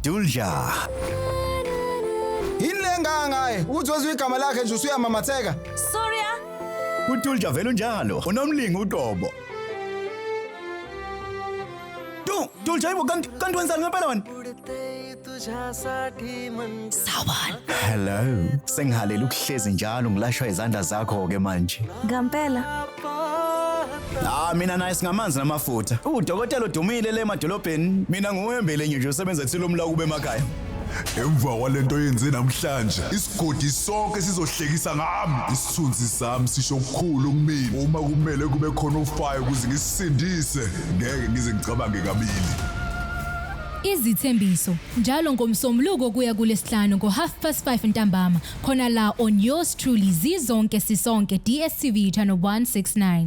Dulja. Yini le ngaka ngaye? Uthi wezwa igama lakhe nje usuyamamatheka. Surya, UDulja vele unjalo. Unomlingo uqobo. Du, Dulja yibo kanti kanti wenzani ngempela wena? Sawan. Hello. Sengihalela ukuhlezi njalo ngilashwa izandla zakho ke manje. Ngampela. Ah mina naye singamanzi namafutha. Udokotela odumile le emadolobheni. Mina nguwembele nje usebenza ethile umla kube emakhaya. Emva kwalento yenze namhlanje, isigodi sonke sizohlekisa ngami. Isithunzi sami sisho okukhulu kumina. Uma kumele kube khona ofayo ukuze ngisisindise, ngeke ngize ngicabange kabili. Izithembiso njalo ngomsombuluko kuya kulesihlanu ngo-5:30 ntambama khona la on yours truly Zizonke Sisonke DStv channel 169.